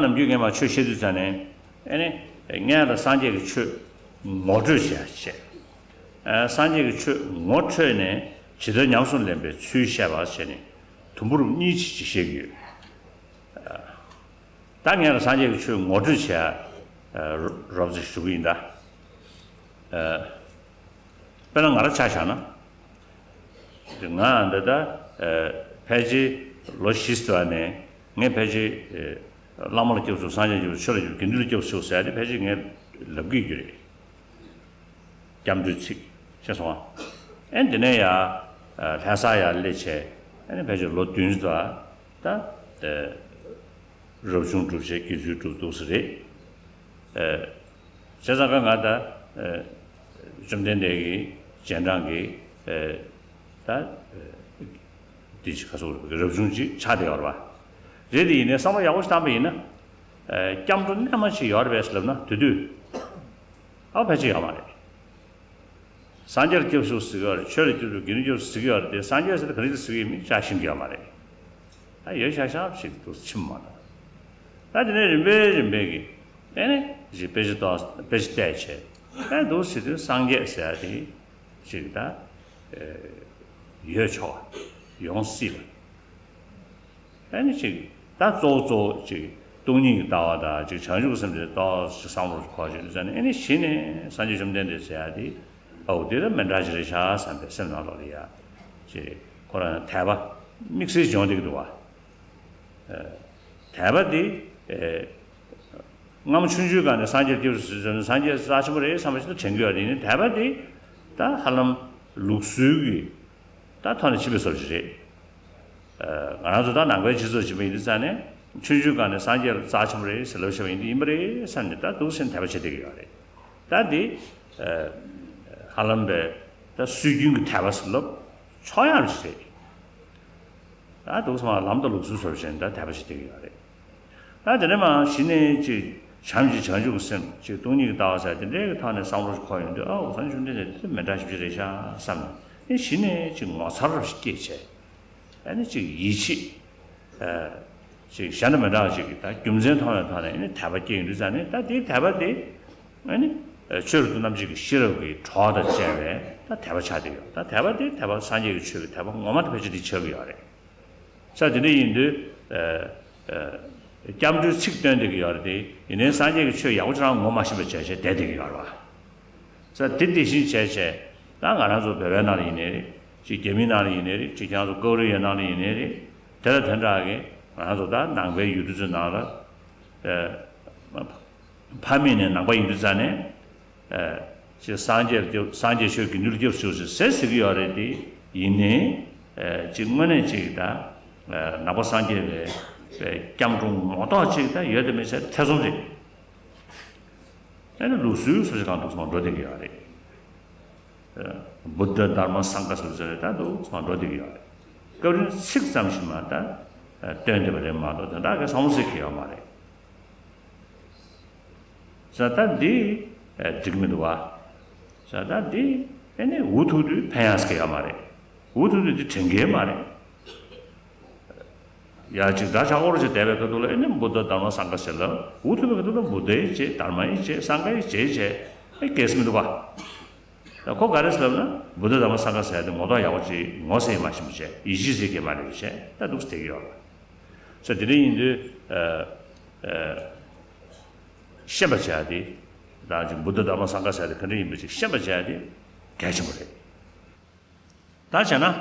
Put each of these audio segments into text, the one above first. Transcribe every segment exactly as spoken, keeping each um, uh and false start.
ནམ་རྒྱུན་ངས་མར་ཆོས་བཤད་དུས་ཙང་ནས། ཨེ་ནི། སྔོན་ལ་སངས་རྒྱས་ཀྱི་ཆོས་ངོ་སྤྲོད་བྱས་བྱས། ཨ། སངས་རྒྱས་ཀྱི་ཆོས་ངོ་འཕྲོད་ནས་ཇི་ལྟར་ཉམས་སུ་ལེན་པའི་ཚུལ་བཤད་པ་བྱས་ནས། དུམ་བུ་རབ་གཉིས་ཅིག་ཅིག་བཤད་ཀྱི་ཡོད། ད་ངས་ལ་སངས་རྒྱས་ཀྱི་ཆོས་ངོ་སྤྲོད་བྱས། ཨ། རོབ་ཙམ་ཞུ་གི་ཡིན་ད། ཨ། དཔེར་ན་ང་རང་ཆ་བཞག་ན། ང་འདི་ལྟ། ཨ། ཕལ་ཆེར་ལོ་བཞི་ཙམ་ནས་ངས་ཕལ་ཆེར། ཨ། བླ་མ་ལ་སྐྱབས་སུ་སངས་རྒྱས་ཀྱི་ཆོས་ལ་སྐྱབས་སུ་དགེ་འདུན་ལ་སྐྱབས་སུ་ཟེར་ཏེ་ཕལ་ཆེར་ངས་ལབ་ཀྱི་ཡོད་རེད། སྐྱབས་འགྲོའི་ཚིག་ཤེས་སོང་ཨ། ཨེ་འདི་ནས་ཡ། ཨ། ལྷ་ས་ཡར་སླེབས་བྱས། ཨེ་ནི་ཕལ་ཆེར་ལོ་བདུན་ཙམ། ད། ཨ། རབ་བྱུང་སྒྲུབ་བྱས་དགེ་ཚུལ་སྒྲུབ་འདུག་ས་རེད། ཨ། བྱས་ཙང་ཀ་ང་ད། ཨ། བཅོམ་ལྡན་འདས་ཀྱི་རྗེས་འབྲང་གི། ཨ། ད། ཨ། འདི་ཅིག་ག་ཚོད་རབ་བྱུང་ཅིག་ཆགས་བསྡད་ཡོད་རེད་པ། རེད་དེ་ཡིན་ནའི་བསམ་བློ་ཡག་པོ་ཞིག་བཏང་པ་ཡིན་ན། ཨ། སྐྱབས་འགྲོ་རྣལ་མ་ཅིག་ཡོད་རེད་པས་ལབ་ན་དེ་དུས། ཨ། ཕལ་ཆེར་ཡོད་མ་རེད། སངས་རྒྱས་ལ་སྐྱབས་སུ་ཟེར་གྱི་ཡོད་རེད། ཆོས་ལ་སྐྱབས་སུ། དགེ་འདུན་སྐྱབས་སུ་ཟེར་གྱི་ཡོད་རེད་དེ། སངས་རྒྱས་ཟེར་དེ་ག་རེ་ཟེར་གྱི་ཡོད་མེད་ཅག་ཤེས་ཀྱི་ཡོད་མ་རེད། ད་ཡོད་ཤག་ཤག་ཅིག་འདུག་ཕྱི་མ་ལ། ད་དེ་ནས་རིམ་པས་རིམ་པས་ཀྱིས། ཨེ་ནི་ཅིག་དཔེ་ཆ་ཏོག་དཔེ་ཆ་བལྟས་བྱས། ཨེ་འདུག་ཟེར་དུས་སངས་རྒྱས་ཟེར་ཡ་དེ་ཅིག་ད། ཨེ། ཡོད་ཆོག་པ་ཡོང་སྲིད་ལ། ཨ་ནི་ཅིག་ད་གཙོ་བོ་གཙོ་བོ་ཅིག་སྟོང་ཉིད་ཀྱི་ལྟ་བ་དང་ཅིག་བྱང་ཆུབ་ཀྱི་སེམས་དེ་ཏོག་ཙམ་བསམ་བློ་འཁོར་བྱས་ནས། ཨ་ནི་གཞི་ནས་སངས་རྒྱས་བཅོམ་ལྡན་འདས་ཟེར་ཡ་དེ། ཨོ་དེ་ལ་མི་འདྲ་ཅིག་རེད་ཤག་བསམ་པའི་སེམས་ནང་ལོགས་ལ་ཡ། ཅིག་ཁོ་རང་དད་པ་དམིགས་བསལ་བྱུང་བསྡད་ཀྱི་འདུག་པ། ཨ། དད་པ་དེ། ཨེ། སྔ་མོ་ཆུང་ཆུང་སྒང་ནས་སངས་རྒྱས་སྐྱབས་སུ་ཟེར་ནས་སངས་རྒྱས་རྩ་ཆེན་པོ་རེད་བསམ་པ་ཞིག་ཏུ་དྲན་གྱི་ཡོད་རེད། ཡིན་ནའི་དད་པ་དེ་ད་ཧ་ལམ་ལུགས་སྲོལ་གྱི་ད་ཐོག་ནས་ཕྱིན་པའི་བཟོ་ཅིག་རེད། ཨ། ང་རང་ཚོ་ད་ནང་པའི་སྤྱི་ཚོགས་ཅིག་ཡིན་དུས་ཙང་ནས། ཆུང་ཆུང་སྒང་ནས་སངས་རྒྱས་ལ་རྩ་ཆེན་པོ་རེད་ཟེར་ལབ་བྱས་པ་ཡིན་དུས། ཡིན་པ་རེད་བསམ་ནས་ད་འདུག་སེ་དད་པ་བྱེད་བསྡད་ཀྱི་ཡོད་རེད། ད་འདི། ཨ། ཧ་ལམ་པའི་ད་སྲོལ་རྒྱུན་གྱི་དད་པ་ཟེར་ལབ་ཆོག་ཡག་ཅིག་རེད། ད་འདུག་སེ་མར་ལམ་དང་ལུགས་སྲོལ་བཟོ་བྱས་ནས་ད་དད་པ་བྱེད་བསྡད་ཀྱི་ཡོད་རེད། ད་དེ་ནས་མར་གཞི་ནས་ཅིག་བྱམས་ཤིང་བྱང་ཆུབ་ཀྱི་སེམས། ཅིག་སྟོང་ཉིད་ཀྱི་ལྟ་བ་ཟེར་དེ་འདྲའི་གི་ཐོག་ནས་བསམ་བློ་ཞིག་འཁོར་ཡོང་དུས། ཨོ་སངས་རྒྱས་བཅོམ་ལྡན་འདས་དེ་མི་འདྲ་ཞིག་རེད་ཤག་བསམ་ནས། ཨེ་གཞི་ནས་ཅིག་ངོ་མཚར་ཞིག་སྐྱེས་བྱས། ཨ་ནི་ཅིག་ཡིད་ཆེས། ཨ། ཅིག་གཞན་དང་མི་འདྲ་བ་ཅིག་གི་ད་རྒྱུ་མཚན་མཐོང་བའི་ཐོག་ནས། ཨ་ནི་དད་པ་སྐྱེས་ཡོང་དུས་ཙང་ནས། ད་དེའི་དད་པ་དེ། ཨ་ནི་ཆོས་རབ་ཏུ་རྣམ་འབྱེད་ཀྱི་ཤེས་རབ་ཀྱི་གྲོགས་དང་བཅས་པའི་ད་དད་པ་ཆགས་བསྡད་ཡོད། ད་དད་པ་དེ་དད་པ་སངས་རྒྱས་ཀྱི་ཆོས་ཀྱི་དད་པ་ངོ་མ་དེ་ཕལ་ཆེར་དེ་ཆགས་ཀྱི་ཡོད་རེད། ས་དེ་འདྲ་ཡིན་དུས། ཨ། ཨ། སྐྱབས་འགྲོའི་ཚིག་བཏོན་བསྡད་ཀྱི་ཡོད་རེད་དེ། ཡིན་ནའི་སངས་རྒྱས་ཀྱི་ཆོས་ཡག་པོ་ཅིག་རང་ངོ་མ་ཤེས་པ་བྱས་བྱས་བསྡད་བསྡད་ཀྱི་ཡོད་རེད་པ། ས་དེ་དེ་བཞིན་བྱས་བྱས། ད་ང་རང་ཚོ་བོད་པའི་ནང་ལ་ཡིན་ནའི་རེད། ཅིག་རྒྱ་མིའི་ནང་ལ་ཡིན་ནའི་རེད། ཅིག་ཁྱེད་རང་ཚོ་ཀོ་རི་ཡའི་ནང་ལ་ཡིན་ནའི་རེད། དེ་ལ་དེ་འདྲ་གི་ང་རང་ཚོ་ད་ནང་པའི་ཡུལ་གྲུ་ཚོའི་ནང་ལ། ཨ། ཕ་མེས་ནས་ནང་པ་ཡིན་དུས་ཙང་ནས། ཨ། ཅིག་སངས་རྒྱས་ལ་སྐྱབས། སངས་རྒྱས་ཆོས་དགེ་འདུན་ལ་སྐྱབས་སུ་མཆིའོ་ཟེར་ཟེར་གྱི་ཡོད་རེད་དེ། ཡིན་ནའི། ཨ། ཅིག་དངོས་གནས་ཅིག་ད། ཨ། ནང་པ་སངས་རྒྱས་པའི་པའི་སྐྱབས་འགྲོ་ངོ་ཐོག་ཅིག་ད་ཡོད་དམ་མེད་ཟེར་ཐེ་ཚོམ་རེད། ཨ་ནི་ལུགས་སྲོལ་སོགས་ཀྱི་སྒང་འདུག་སེ་མར་འགྲོ་བསྡད་ཀྱི་ཡོད་རེད། ཨ། བུདྡྷ་དྷརྨ་སངྒྷ་ཟེར་ཟེར་ད་འདུག་སེ་མར་འགྲོ་བསྡད་ཀྱི་ཡོད་རེད། སྐབས་རེ་ཚིག་ཙམ་ཞིག་མར་ད། ཨ། བཏོན་བསྡད་པ་རེད་མ་གཏོགས་དོན་དག་གི་བསམ་བློ་ཟེར་གྱི་ཡོད་མ་རེད། ས་ད་འདི། ཨ། འགྲིག་མི་འདུག་བ། ས་ད་འདི། ཨ་ནི་འུ་ཐུག་དུས་ཕན་ཡག་ཟེར་གྱི་ཡོད་མ་རེད། འུ་ཐུག་དུས་འདི་དྲན་གྱི་མ་རེད། ཡ་ཅིག་འདྲ་ཆགས་འོར་ཅིག་བསྡད་པའི་ཁ་ཐུག་ལ། ཨེ་ནི་བུདྡྷ་དྷརྨ་སངྒྷ་ཟེར་ལ། འུ་ཐུག་པའི་ཁ་ཐུག་ལ་བུདྡྷ་ཡི་རྗེས། དྷརྨ་ཡི་རྗེས། སངྒྷ་ཡི་རྗེས་བྱས། ཨེ་གལ་སྲིད་མི་འདུག་པ། ད་ཁོ་ག་རེ་ཟེར་ལབ་ན། བུདྡྷ་དྷརྨ་སངྒྷ་ཟེར་ཡ་དེ་ངོ་ཐོག་ཡག་པོ་ཅིག་ངོ་ཟེར་ཡི་མ་ཤེས་པ་བྱས། ཡིད་ཆེས་ཟེར་གྱི་མ་རེད་བྱས། ད་འདུག་སེ་བསྡད་ཀྱི་ཡོད་རེད། ས་དེ་འདྲ་ཡིན་དུས། ཨ། ཨ། ཤེས་པ་བྱས་ཏེ། ད་ཅིག་བུདྡྷ་དྷརྨ་སངྒྷ་ཟེར་ཡ་དེ་ག་འདྲ་ཡིན་པ་ཅིག་ཤེས་པ་བྱས་ཏེ་གལ་ཆེན་པོ་རེད། ད་བྱས་ན། ཨ།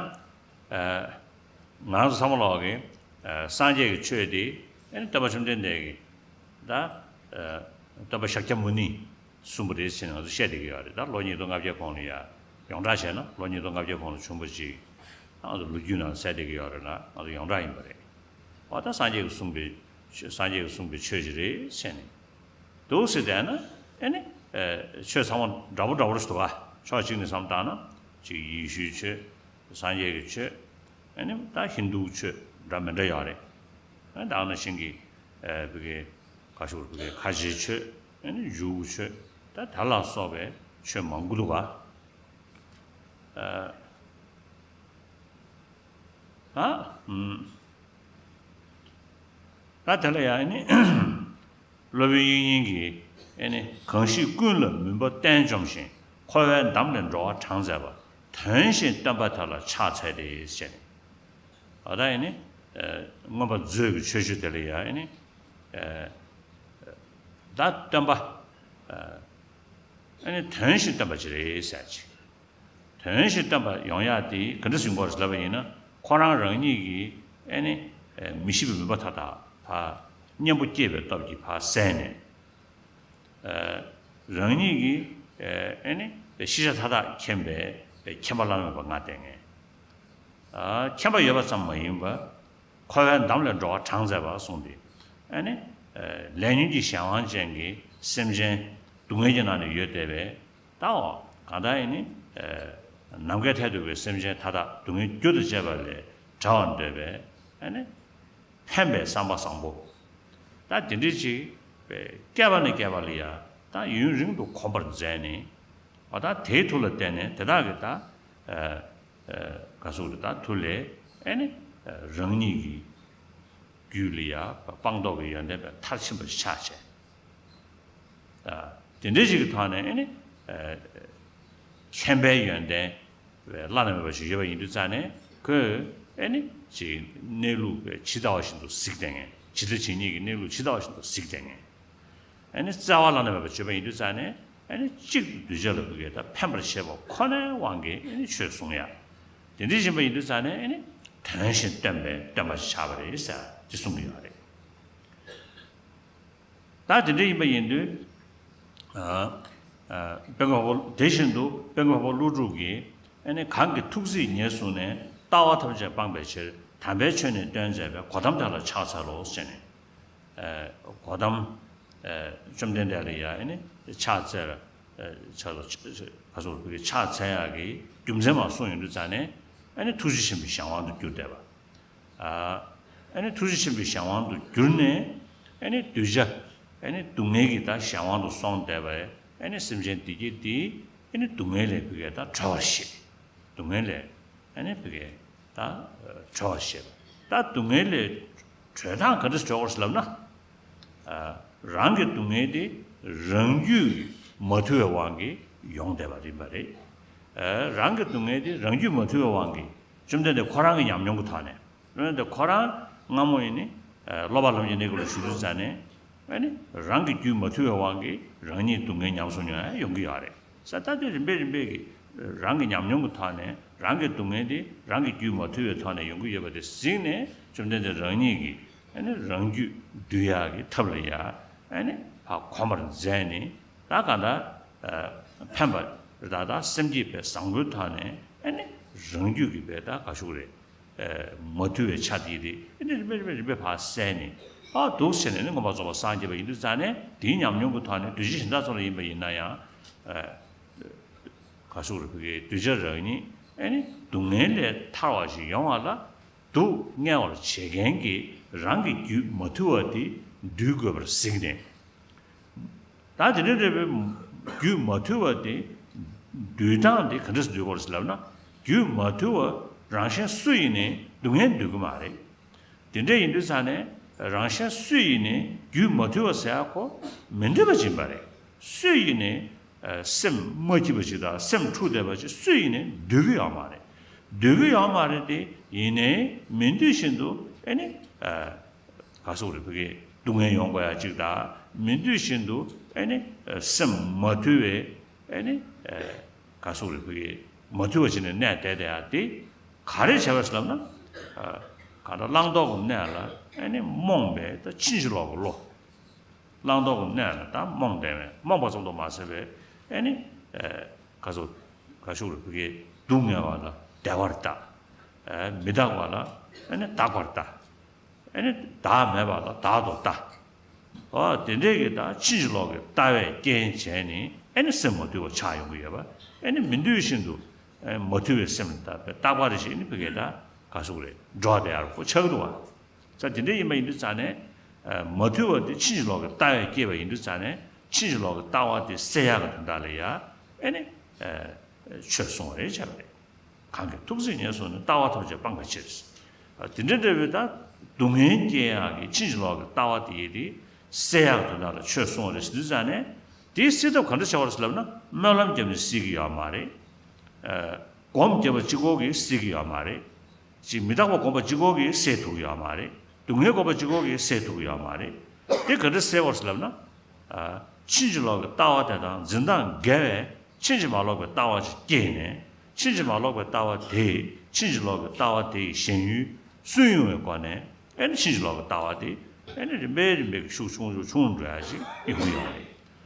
ང་རང་ཚོ་ཚང་མ་ལོག་གི། ཨ། སངས་རྒྱས་ཀྱི་ཆོས་དེ། ཨ་ནི་སྟོན་པ་བཅོམ་ལྡན་འདས་ཀྱིས་ད། ཨ། སྟོན་པ་ཤཱཀྱ་མུ་ནིས་གསུངས་པ་རེད་ཟེར་ནས་ང་ཚོ་བཤད་བསྡད་ཀྱི་ཡོད་རེད། ད་ལོ་ཉིས་སྟོང་ལྔ་བརྒྱ་གོང་ལ་ཡ། ཡོངས་གྲགས་བྱས་ན་ལོ་ཉིས་སྟོང་ལྔ་བརྒྱ་གོང་ལ་བྱུང་བ་ཅིག་ང་ཚོ་ལོ་རྒྱུས་ནང་གསལ་བསྡད་ཀྱི་ཡོད་རེད་ལ། ང་ཚོ་ཡོངས་གྲགས་ཡིན་པ་རེད། འོ་ད་སངས་རྒྱས་ཀྱིས་གསུངས་པའི་ཆོས། སངས་རྒྱས་ཀྱིས་གསུངས་པའི་ཆོས་ཅིག་རེད་ཟེར་ནས། འདུག་སེ་བསྡད་ན། ཨེ་ནི། ཨ། ཆོས་ཚང་མ་འདྲ་པོ་འདྲ་པོ་རེད་འདུག་ག་ཕྱོགས་གཅིག་ནས་བསམ་བཏང་ན། ཅིག་ཡེ་ཤུའི་ཆོས། སངས་རྒྱས་ཀྱི་ཆོས། ཨེ་ནི་ད་ཧིན་དུའི་ཆོས་འདྲ་མི་འདྲ་ཡོད་རེད། ཨེ་ད་ནང་བཞིན་གྱི། ཨ། བོད་ཀྱི་ཁ་ཤོར་བོད་ཀྱི་ཁ་ཆེའི་ཆོས། ཨེ་ནི་འཇུའི་ཆོས། ད་དེ་ལ་སོགས་པའི་ཆོས་མང་པོ་འདུག་ག་ཨ། ཨ། ཨུམ། ད་དེ་ལ་ཡང་ནི། སློབ་དཔོན་དབྱིག་གཉེན་གྱིས་ཨེ་ནི་གང་ཞིག་ཀུན་ལ་མུན་པ་གཏན་འཇོམས་ཤིང་། འཁོར་བའི་འདམ་ལས་འགྲོ་བ་དྲངས་མཛད་པ། དོན་བཞིན་སྟོན་པ་དེ་ལ་ཕྱག་འཚལ་ཏེ་ཞེས། ཨ་ད་ཨེ་ནི་མངོན་པ་མཛོད་ཀྱི་ཆོས་སྤྱོད་དེ་ལ་ཡང་ཨེ་ནི་ད་སྟོན་པ་ཨེ་ནི་དོན་བཞིན་སྟོན་པ་ཅིག་རེད་ཟེར་ཅིག་དོན་བཞིན་སྟོན་པ་ཡོང་ཡག་དེ་ག་འདྲ་ཞིག་དགོས་རེད་ལབ་པ་ཡིན་ན། ཁོ་རང་རང་ཉིད་ཀྱིས་ཨེ་ནི་མི་ཤེས་པའི་མུན་པ་མཐའ་དག་ཕར་གཉེན་པོ་སྐྱེས་པའི་སྟོབས་ཀྱིས་ཕར་བསལ་ནས། རང་ཉིད་ཀྱིས་ཨེ་ནི་ཤེས་བྱ་མཐའ་དག་མཁྱེན་པའི་མཁྱེན་པ་བླ་ན་མེད་པ་ལྔ་ལྡན་མཁན། མཁྱེན་པ་ཡོད་པ་ཙམ་མ་ཡིན་པར། འཁོར་བའི་འདམ་ལས་འགྲོ་བ་དྲངས་མཛད་པ་གསུངས་ཏེ། ཨ་ནི། ལས་ཉོན་གྱི་གཞན་དབང་ཅན་གྱི་སེམས་ཅན་སྡུག་བསྔལ་གྱི་ནང་ནས་ཡོད་བསྡད་པའི་ད་འོ་གང་ལྟར་ཨེ་ནི། ནམ་མཁའི་མཐས་གཏུགས་པའི་སེམས་ཅན་མཐའ་དག་སྡུག་བསྔལ་རྒྱུ་དང་བཅས་པ་ལས་བྲལ་བར་འདོད་པའི་ཨ་ནི། ཕན་པའི་བསམ་པ་བཟང་པོ། ད་དེ་འདྲ་ཅིག་བསྐལ་པ་ནས་བསྐལ་པ་ལ་ཡ་ད་ཡུན་རིང་དུ་གོམས་པར་མཛད་ནས། འོ་ད་དེའི་མཐུ་ལ་བརྟེན་ནས་དེ་དག་གི་ད། ག་ཟེར་དགོས་རེད། ད་མཐུ་ལས་ཨེ་ནི་རང་ཉིད་ཀྱི་རྒྱུད་ལ་ཡ་སྤངས་རྟོགས་ཀྱི་ཡོན་ཏན་པའི་མཐར་ཕྱིན་པ་ཞིག་ཆགས་བྱས། དེ་འདྲའི་ཞིག་གི་ཐོག་ནས་ཨེ་ནི་མཁྱེན་པའི་ཡོན་ཏན་བླ་ན་མེད་པ་ཞིག་ཡོད་པ་ཡིན་དུས་ཙང་ནས། ཁོས་ཨེ་ནི་ཅིག་གནས་ལུགས་ཇི་ལྟ་བ་བཞིན་དུ་གཟིགས་བསྡད་མཁན། ཇི་ལྟ་ཇི་སྙེད་ཀྱི་གནས་ལུགས་ཇི་ལྟ་བ་བཞིན་དུ་གཟིགས་བསྡད་མཁན། ཨ་ནི་བརྩེ་བ་བླ་ན་མེད་པ་བརྗོད་པ་ཡིན་དུས་ཙང་ནས། ཨ་ནི་གཅིག་ཏུ་གདུལ་བྱ་ལ་ཕ་གིར་ད་ཕན་པར་བྱེད་པ་ཁོ་ནའི་དབང་གིས་ཨ་ནི་ཆོས་གསུང་ཡ། དེ་འདྲ་ཡིན་པ་ཡིན་དུས་ཙང་ནས་ཨ་ནི་དོན་བཞིན་སྟོན་པའི་སྟོན་པ་ཆགས་པ་རེད་ཟེར་དེ་གསུང་གི་ཡོད་རེད། ད་དེ་འདྲ་ཡིན་པ་ཡིན་དུས། ཨ་ཨ་དཔལ་མགོན་པོ་དེ་བཞིན་དུ་དཔལ་མགོན་པོ་ཀླུ་སྒྲུབ་ཀྱིས་ཨ་ནི་གང་གིས་ཐུགས་བརྩེས་ཉེར་བཟུང་ནས། ལྟ་བ་ཐམས་ཅད་སྤངས་པའི་ཕྱིར། དམ་པའི་ཆོས་ནི་སྟོན་མཛད་པའི། གོ་ཏམ་དེ་ལ་ཕྱག་འཚལ་ལོ་ཞེས་ནས། གོ་ཏམ། བཅོམ་ལྡན་འདས་ལ་ཡ་ཨ་ནི་ཕྱག་འཚལ། ཕྱག་འཚལ། ག་ཟེར་དགོས་རེད། ཕ་གི་ཕྱག་འཚལ་ཡག་གི་རྒྱུ་མཚན་མར་གསུངས་ཡོང་དུས་ཙང་ནས། ཨ་ནི་ཐུགས་རྗེ་ཆེན་པོའི་གཞན་དབང་དུ་གྱུར་བསྡད་པ། ཨ་ནི་ཐུགས་རྗེ་ཆེན་པོའི་གཞན་དབང་དུ་གྱུར་ནས། ཨ་ནི་གདུལ་བྱ་ཨ་ནི་སྡུག་བསྔལ་གྱི་ད་གཞན་དབང་དུ་སོང་བསྡད་པའི་ཨ་ནི་སེམས་ཅན་འདི་གྱད་དེ་ཨ་ནི་སྡུག་བསྔལ་ལས་ཕ་གིར་ད་གྲོལ་བར་བྱེད། སྡུག་བསྔལ་ལས་ཨ་ནི་ཕ་གིར་ད་གྲོལ་བར་བྱེད་པ། ད་སྡུག་བསྔལ་ལས་གྲོལ་སྟངས་ག་འདྲ་གྲོལ་དགོས་ཟེར་ལབ་ན། རང་གི་སྡུག་བསྔལ་དེ་རང་རྒྱུད་མ་དུལ་བའི་དབང་གིས་ཡོང་བསྡད་པ་ཡིན་པ་རེད། རང་གི་སྡུག་བསྔལ་དེ་རང་རྒྱུད་མ་དུལ་བའི་དབང་གིས། བཅོམ་ལྡན་འདས་ཁོ་རང་གི་ཉམས་མྱོང་གི་ཐོག་ནས། བཅོམ་ལྡན་འདས་ཁོ་རང་སྔ་མོ་ཡིན་ནི་སློབ་པ་ལམ་གྱི་གནས་སྐབས་ལ་བཞུགས་དུས་ཙང་ནས། ཨ་ནི་རང་གི་རྒྱུད་མ་དུལ་བའི་དབང་གིས་རང་ཉིད་སྡུག་བསྔལ་ཉམས་སུ་མྱོང་ཡ་ཡོང་གི་ཡོད་རེད་ཟེར། ད་དེ་རིམ་པས་རིམ་པས་ཀྱིས་རང་གི་ཉམས་མྱོང་གི་ཐོག་ནས་རང་གི་སྡུག་བསྔལ་དེ་རང་གི་རྒྱུད་མ་དུལ་བའི་ཐོག་ནས་ཡོང་གི་ཡོད་པ་དེ་གཟིགས་ནས། བཅོམ་ལྡན་འདས་རང་ཉིད་ཀྱིས་ཨ་ནི་རང་རྒྱུད་འདུལ་ཡག་གི་ཐབས་ལ་ཡ་ཨ་ནི་ཕར་གོམས་པར་མཛད་ནས། ད་གང་ལྟར་ཕན་པ་རེད། ད་ད་སེམས་བསྐྱེད་པའི་བཟང་པོའི་ཐོག་ནས་ཨ་ནི་རང་རྒྱུད་ཀྱི་བའི་ད་ག་ཟེར་དགོས་རེད། མ་དུལ་བའི་ཆ་དེ་རེད། ཨ་ནི་རིམ་པས་རིམ་པས་རིམ་པས་ཕར་བསལ་ནས། ཨ་འདུག་བྱས་ནས་ནི་མངོན་པར་རྫོགས་པར་སངས་རྒྱས་པ་ཡིན་དུས་ཙང་ནས། དེའི་ཉམས་མྱོང་གི་ཐོག་ནས་གདུལ་བྱ་གཞན་དག་ཚོ་ལ་ཡིན་པ་ཡིན་ན་ཡང་། ག་ཟེར་དགོས་རེད། ཕ་གིའི་གདུལ་བྱ་རང་ཉིད་ཨ་ནི་སྡུག་བསྔལ་ལས་ཐར་བ་ཞིག་ཡོང་བ་ལ། སྡུག་བསྔལ་བར་བྱེད་མཁན་གྱི་རང་གི་རྒྱུད་མ་དུལ་བ་དེ་འདུལ་དགོས་པར་གཟིགས་ནས། ད་དེ་འདྲ་རེད་པས། རྒྱུད་མ་དུལ་བ་དེ་འདུལ་སྟངས་དེ་ག་འདྲ་སེ་འདུལ་དགོས་རེད་ལབ་ན། རྒྱུད་མ་དུལ་བ་རང་གཞན་སུ་ཡིན་ནའི་སྡུག་བསྔལ་འདུལ་གི་མ་རེད། དེ་འདྲ་ཡིན་དུས་ཙང་ནས་རང་གཞན་སུ་ཡིན་ནའི་རྒྱུད་མ་དུལ་བ་ཟེར་ཡ་ཁོ་མི་འདོད་པ་ཅིག་ཡིན་པ་རེད། སུ་ཡིན་ནའི་སེམས་མ་སྐྱིད་པ་ཅིག་དང་སེམས་འཁྲུགས་བསྡད་པ་ཅིག་སུ་ཡིན་ནའི་འདོད་ཀྱི་ཡོད་མ་རེད། འདོད་ཀྱི་ཡོད་མ་རེད་དེ། ཡིན་ནའི་མི་འདོད་བཞིན་དུ་ཨ་ནི། ག་ཟེར་དགོས་རེད། ཕ་གིའི་སྡུག་བསྔལ་ཡོང་དགོས་ཡ་གཅིག་དང་། མི་འདོད་བཞིན་དུ་ཨ་ནི་སེམས་མ་དུལ་བའི་ཨ་ནི་ག་ཟེར་དགོས་རེད། ཕ་གིའི་མ་དུལ་བ་བྱས་ནས་གནས་བསྡད་བསྡད་ཡ་དེ་ག་རེ་བྱས་པ་རེད་ལབ་ན། གང་ལྟར་བླང་དོར་གྱི་གནས་ལ་ཨ་ནི་རྨོངས་པའི་ད་ཕྱིན་ཅི་ལོག་གི་བློ། བླང་དོར་གྱི་གནས་ལ་ད་རྨོངས་བསྡད་པའི། རྨོངས་པ་ཙམ་དུ་མ་ཟད་པའི་ཨ་ནི་ག་ཟེར་ག་ཟེར་དགོས་རེད། ཕ་གིའི་སྡུག་བསྔལ་བ་ལ་བདེ་བར་ལྟ། མི་རྟག་པ་ལ་ཨ་ནི་རྟག་པར་ལྟ། ཨ་ནི་བདག་མེད་པ་ལ་བདག་ཏུ་ལྟ། འོ་དེ་འདྲའི་གི་ད་ཕྱིན་ཅི་ལོག་གི་ལྟ་བའི་རྐྱེན་བྱས་ནས་ཨ་ནི་སེམས་མ་དུལ་བ་ཆགས་ཡོང་གི་ཡོད་པ། ཨ་ནི་མི་འདོད་བཞིན་དུ་མ་དུལ་བའི་སེམས་ལ་ད་རྟག་པ་རེ་ཞིག་ནི་ཕ་གིའི་ད་ག་ཟེར་དགོས་རེད། འགྲོ་བསྡད་ཡ་ཁོ་ཆགས་ཀྱི་འདུག་བ། ས་དེ་འདྲ་ཡིན་པ་ཡིན་དུས་ཙང་ནས། མ་དུལ་བ་དེ་ཕྱིན་ཅི་ལོག་གི་ལྟ་བས་བསྐྱེད་པ་ཡིན་དུས་ཙང་ནས། ཕྱིན་ཅི་ལོག་གི་ལྟ་བ་དེ་སེལ་ཡག་གི་དོན་དག་ལ་ཡ་ཨ་ནི་ཆོས་གསུངས་པ་རེད། བྱས་པ་རེད། གང་གིས་ཐུགས་བརྩེས་ཉེར་བཟུང་ནས། ལྟ་བ་ཐམས་ཅད་སྤང་བའི་ཕྱིར། དེ་འདྲ་འདྲ་བའི་ད་སྡུག་བསྔལ་སྐྱེ་ཡག་གི་ཕྱིན་ཅི་ལོག་གི་ལྟ་བ་དེ་ཡི་དེ་ སེལ་ཡག་དོན་དག་ལ་ཆོས་གསུངས་པ་རེད་ཟེར་དུས་ཙང་ནས། དེའི་སེལ་ཐབས་ག་འདྲ་བྱ་བ་རེད་ཟེར་ལབ་ན། སྨོན་ལམ་བརྒྱབ་ནས་སེལ་གྱི་ཡོད་མ་རེད། ཨ། སྒོམ་བརྒྱབ་པ་གཅིག་པོ་གིས་སེལ་གྱི་ཡོད་མ་རེད། ཅིག་མི་རྟག་པ་སྒོམ་པ་གཅིག་པོ་གིས་སེལ་ཐུབ་ཀྱི་ཡོད་མ་རེད། སྡུག་བསྔལ་སྒོམ་པ་གཅིག་པོ་གིས་སེལ་ཐུབ་ཀྱི་ཡོད་མ་རེད། དེ་ག་འདྲ་སེལ་བ་རེད་ཟེར་ལབ་ན། ཨ། ཕྱིན་ཅི་ལོག་གི་ལྟ་བ་དེ་དང་འཛིན་སྟངས་འགལ་བའི། ཕྱིན་ཅི་མ་ལོག་པའི་ལྟ་བ་ཞིག་སྐྱེས་ནས། ཕྱིན་ཅི་མ་ལོག་པའི་ལྟ་བ་དེས་ཕྱིན་ཅི་ལོག་གི་ལྟ་བ་དེ་ཡི་ཞེན་ཡུལ་སུན་དབྱུང་བའི་སྒོ་ནས། ཨེ་ནི་ཕྱིན་ཅི་ལོག་གི་ལྟ་བ་དེ་ཨེ་ནི་རིམ་པས་རིམ་པས་ཀྱི་ཤུགས་ཆུང་ཆུང་ཆུང་འགྲོ་ཡ་ཞིག་ཡོང་གི་ཡོད་རེད།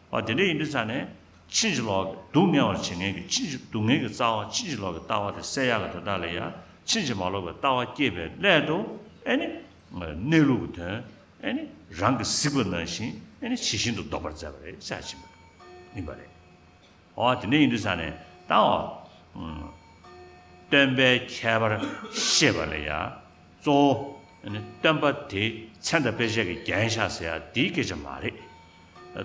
འོ་དེ་འདྲ་ཡིན་དུས་ཙང་ནས། ཕྱིན་ཅི་ལོག་གི་སྡུག་བསྔལ་བར་བྱེད་མཁན་གྱི་ཕྱིན་ཅི་སྡུག་བསྔལ་གྱི་རྩ་བ་ཕྱིན་ཅི་ལོག་གི་ལྟ་བ་དེ་སེལ་ཡག་གི་དོན་དག་ལ་ཡང་ཕྱིན་ཅི་མ་ལོག་པའི་ལྟ་བ་སྐྱེས་པའི་སླད་དུ། ཨེ་ནི་གནས་ལུགས་ཀྱི་དོན་ཨེ་ནི་རང་གིས་གཟིགས་པ་ནང་བཞིན་ཨེ་ནི་ཇི་བཞིན་དུ་བཟློག་པར་མཛད་པ་རེད་ཟེར་ཡ་ཅིག་ཡིན་པ་རེད། འོ་དེ་འདྲ་ཡིན་དུས་ཙང་ནས་ད། འོ། ཨུམ། སྟོན་པའི་ཁྱད་པར་ཤེས་པ་ལ་ཡ། གཙོ་བོ་ཨ་ནི་སྟོན་པ་དེ་མཚན་དང་དཔེ་བྱད་ཀྱིས་བརྒྱན་བཞག་ཟེར་ཡ་དེའི་སྐད་ཆ་མ་རེད།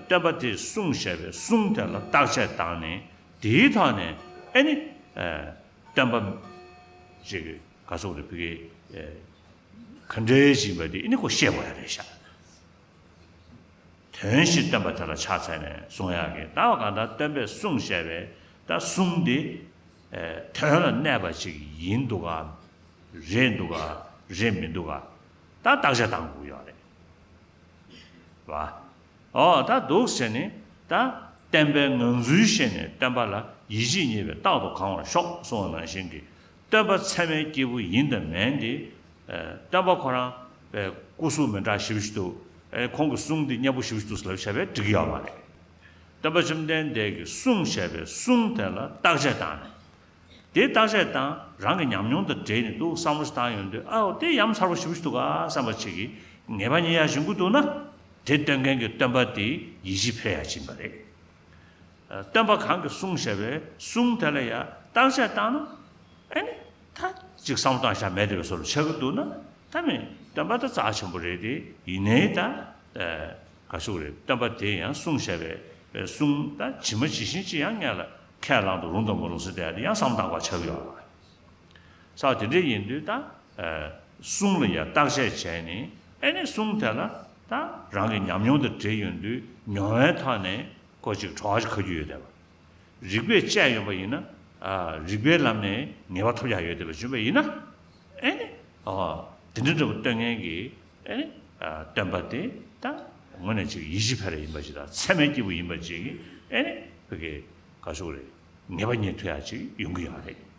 སྟོན་པ་དེས་གསུངས་བཞག་པའི་གསུང་དེ་ལ་བརྟག་དཔྱད་བཏང་ནས། དེའི་ཐོག་ནས་ཨ་ནི། ཨ། སྟོན་པ་ཞིག་གིས་ག་སོགས་རེ་ཕ་གི། ཨ། ག་འདྲའི་ཞིག་ཡིན་པ་དེ་ཨ་ནི་ཁོ་ཤེས་དགོས་ཡ་རེད་ཤག་དོན་བཞིན་སྟོན་པ་དེ་ལ་ཕྱག་འཚལ་ནས་གསུང་ཡག་གི། ད་བ་གང་ལྟར་སྟོན་པས་གསུངས་བཞག་པའི་ད་གསུང་འདི། ཨེ། དོན་ལ་གནས་པ་ཅིག་ཡིན་འདུག་ག་རེད་འདུག་ག་རེད་མི་འདུག་ག་ད་བརྟག་དཔྱད་བཏང་དགོས་ཡོད་རེད་བ། འོ་ད་འདུག་ཟེར་ནས། ད་བསྟན་པའི་ངང་ཚུལ་ཤེས་ནས་བསྟན་པ་ལ་ཡིད་ཆེས་རྙེད་པས་རྟག་ཏུ་གང་བར་ཤོག་གསུངས་པ་ནང་བཞིན་གྱི། སྟོན་པ་ཚད་མའི་སྐྱེས་བུ་ཡིན་དང་མིན་དེ། ཨེ། སྟོན་པ་ཁོ་རང་པའི་སྐུ་གཟུགས་མི་འདྲ་ཞེ་པོ་ཞིག་འདུག་ཨེ། ཁོང་གི་གསུང་འདི་སྙན་པོ་ཞེ་པོ་ཞིག་འདུག་ཟེར་ལབ་བྱས་པས་འགྲིག་གི་ཡོད་མ་རེད། སྟོན་པ་བཅོམ་ལྡན་འདས་ཀྱིས་གསུངས་བཞག་པའི་གསུང་དེ་ལ་བརྟག་དཔྱད་བཏང་ནས། དེ་བརྟག་དཔྱད་བཏང་། རང་གི་ཉམས་མྱོང་དང་འབྲེལ་ནས་འདུག་བསམ་བློ་ཞིག་བཏང་ཡོང་དུས། ཨའོ་དེ་ཡ་མཚར་པོ་ཞེ་པོ་ཞིག་འདུག་ག་བསམ་པ་ཅིག་གིས་ངེས་པ་རྙེད་ཡག་ཞིག་འདུག་ན། དེ་སྟོན་མཁན་གྱི་སྟོན་པ་དེ་ཡིད་ཆེས་འཕེར་ཡག་ཅིག་ཡིན་པ་རེད། སྟོན་པ་གང་གིས་གསུངས་བཞག་པའི་གསུང་དེ་ལ་ཡང་བརྟག་དཔྱད་བཏང་ན། ཨེ་ནི་ད་ཅིག་བསམ་བློ་བཏང་བཞག་མེད་བསྡད་པའི་བཟོ་འདྲ་ཆགས་ཀྱི་འདུག་ན། ད་མིན། སྟོན་པ་ད་རྩ་ཆེན་པོ་རེད་དེ། ཡིན་ནའི་ད། ཨ། ག་ཟེར་དགོས་རེད། སྟོན་པ་དེས་ཡང་གསུངས་བཞག་པའི་གསུང་ད་ཇི་མ་ཇི་བཞིན་ཅིག་ཡང་ངེད་ལ་ཁས་བླངས་འདུག་རུང་དང་མ་རུང་ཟེར་དེ་ཡང་བསམ་བློ་བཏང་དགོས་ཆགས་ཀྱི་ཡོད་རེད། ས་དེ་འདྲ་ཡིན་དུས་ད། ཨ། གསུང་ལ་ཡང་བརྟག་དཔྱད་བྱས་ནས། ཨེ་ནི་གསུང་དེ་ལ་ད་རང་གི་ཉམས་མྱོང་དང་འབྲེལ་ཡོང་དུས། མྱོང་བའི་ཐོག་ནས་ཁོ་ཅིག་གྲོགས་ཤིག་ཁ་རྒྱུ་ཡོད་བསྡད་པ། རིགས་པས་དཔྱད་ཡོང་པ་ཡིན་ན། ཨ། རིགས་པའི་ལམ་ནས་ངེས་པ་ཐོབ་ཡག་ཡོད་བསྡད་པ་བྱུང་བ་ཡིན་ན། ཨེ་ནི། ཨ། དེ་འདྲ་འདྲ་པོ་སྟོན་མཁན་གྱི། ཨེ་ནི། ཨ། སྟོན་པ་དེ་ད་དངོས་གནས་ཅིག་ཡིད་ཆེས་འཕེར་ཡག་ཡིན་པ་ཅིག་དང་། ཚད་མའི་སྐྱེས་བུ་ཡིན་པ་ཅིག་གིས། ཨེ་ནི་ཕ་གི་ག་ཟེར་དགོས་རེད། ངེས་པ་རྙེད་ཐུབ་ཡག་ཅིག་ཡོང་གི་ཡོད་རེད།